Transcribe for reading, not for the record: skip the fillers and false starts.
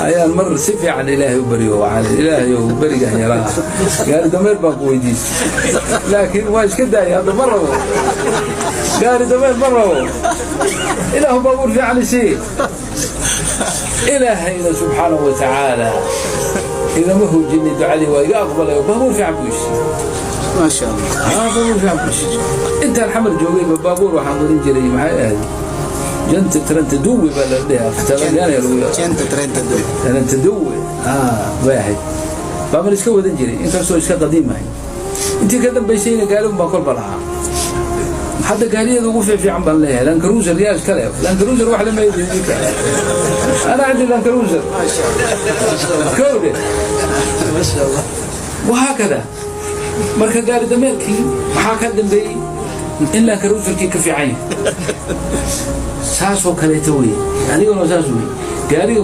Ayaan mar si fiican Ilaahay u baryo. Waxaan Ilaahay ow, berigan yaraa gaari dameer baan ku weydiistay, laakiin waa iska daayay. Hadda ma rabo gaari dameer, ma rabo. Ilaahu, baabuur fiican isii. Ilaahayna subxaanahu wa tacaala igama hoojinay, ducadii waa iga aqbalay oo baabuur fiican buu isiiyey. Maasha Allah. Haa, baabuur fiican buu isiiyey. Intaan Xamar joogayba baabuur waxaan wadan jiray, maxay ahayd, Genta 32 baa la dhahaa, Talyaaniga lagu yaqaan. Genta 32. 32 bay ahayd, baaban iska wadan jiray, inkastoo iska qadiim ahay. Intii ka dambaysayna gaari un baan kolba lahaa. Hadda gaariyada ugu fiican baan leeyahay, Land Cruiser. Yaa iska leh Land Cruiser? Wax lama idinka, أنا عندي Land Cruiser kowde. Maasha Allah. وهكذا. Marka gaari dameerkii maxaa ka dambeeyey? In Land Cruiserkii ka fiican yahay. Saasoo kaleeto wey, aniguna saas wey gaariga.